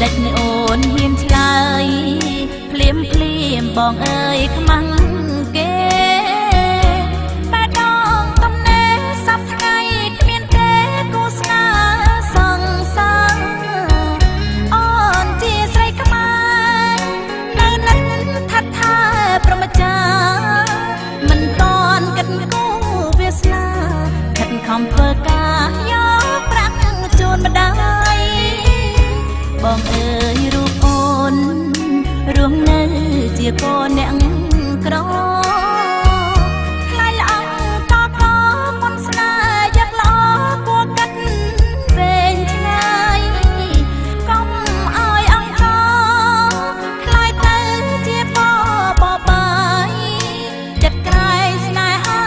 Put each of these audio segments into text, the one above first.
ម្ដេចអូនហ៊ានឆ្លើយភ្លាមភ្លាមបងអើយខ្មាំងគេបែដងតំណែសប្ថ្ងៃគ្មានទេគូស្នេហ៍សង្សារអូនជាស្រីខ្មែរនៅនិតថាត់ថែប្រមចាមិនតន់គិតគូវាសនាខិតខំធ្វើការយកប្រាក់ជូនម្ដាយបងអើយរូបអូនរួងនៅជាកូនអ្នកក្រខ្លាយល្អងកកមុនស្នេហ៍យកល្អគួរកាត់វែងឆ្ងាយកុំឲ្យអង្គខ្លាយទៅជាបបបាយចិត្តក្រែងស្នេហា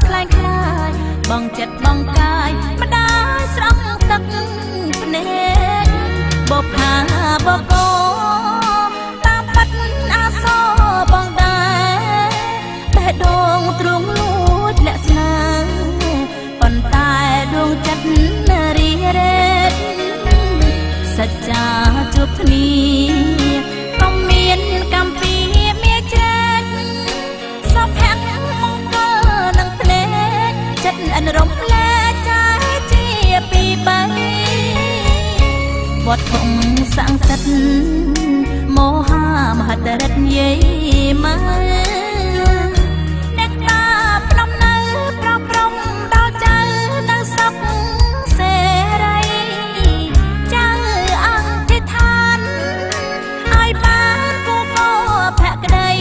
ខ្លែងខ្លាយបងចិត្តបងកាយម្ដាយស្រង់ទឹកភ្នែកបផាបកោតាមប៉ាត់អាសបងដែរបេះដូងទ្រង់លួចលាក់ស្នាប៉ុន្តែដួងចិត្តរីរ៉េតសច្ចាជួបគ្នាកុំមានកម្មពីមាច្រែកសុភមង្គលនឹងភ្នែកចិត្តអិនរំលែកចែកជាពីរបីវត្តធំស័ង្កសិទ្ធមហាមហិទ្ធិរិទ្ធយាយមើអ្នកតាភ្នំនៅប្រព្រំដល់ចៅនៅសុខសេរីចៅអធិដ្ឋានឲ្យបានគូកោភក្តី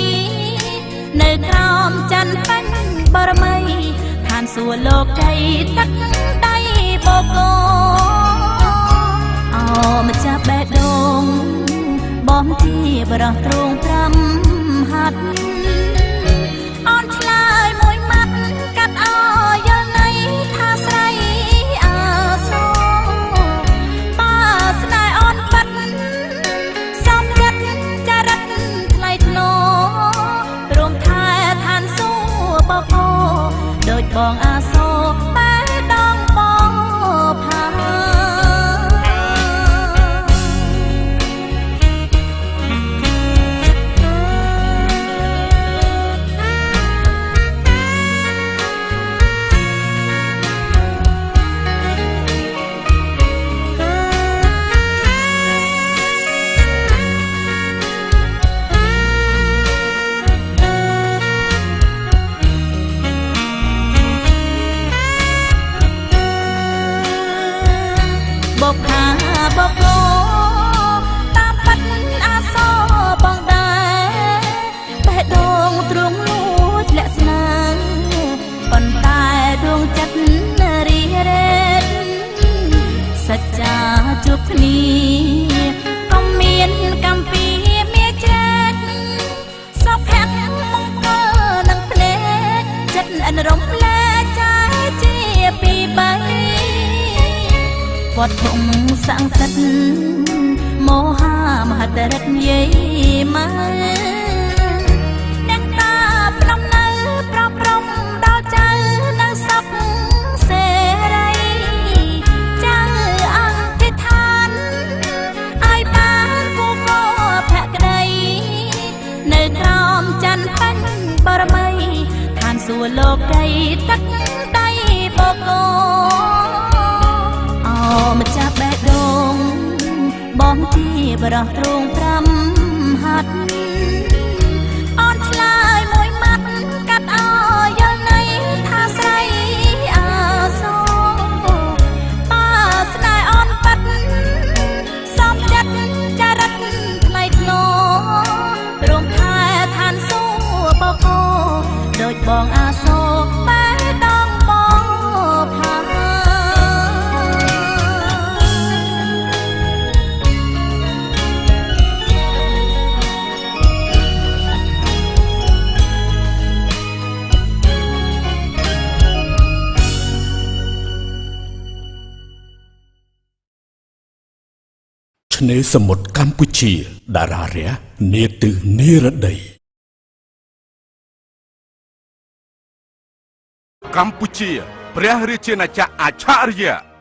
នៅក្រោមចន្ទពេញបរមីឋានសួគ៌លោកីទឹកដៃបកោអោម្ចាស់បេះដូងបងជាបរោះទ្រង់5ហាត់អូនឆ្លើយមួយម៉ាត់កាត់អោយល់ន័យថាស្រីអាសូបើស្នេហ៍អូនបាត់សំចិត្តចរិតថ្លៃថ្នូររួមថែឋានសួគ៌បកោដូចបងអាសូបែដងបងផាបផាបកោតាមប៉ាត់អាសបងដែរបេះដូងទ្រង់លួចលាក់ស្នាប៉ុន្តែដួងចិត្តរីរ៉េតសច្ចាជួបគ្នាកុំមានកម្មពីមាច្រែកសុភមង្គលនឹងភ្នែកចិត្តអិនរំលែកចែកជាពីរបីវត្តធំស័ង្កសិទ្ធមហាមហិទ្ធិរិទ្ធយាយមើអ្នកតាភ្នំនៅប្រព្រំដល់ចៅនៅសុខសេរីចៅអធិដ្ឋានឲ្យបានគូកោភក្តីនៅក្រោមចន្ទពេញបរមីឋានសួគ៌លោកីទឹកដៃបកោអោម្ចាស់បេះដូងបងជាបរោះទ្រង់5ហាត់អូនឆ្លើយមួយម៉ាត់កាត់អោយល់ន័យថាស្រីអាសូបើស្នេហ៍អូនប៉ាត់សំចិត្តចរិតថ្លៃថ្នូររួមថែឋានសួគ៌បកោដូចបងអាសូបែដងបងផា ឆ្នេរសមុទ្រកម្ពុជាតារារះនាទិសនិរតីកម្ពុជាព្រះរាជាណាចក្រអច្ឆរិយៈ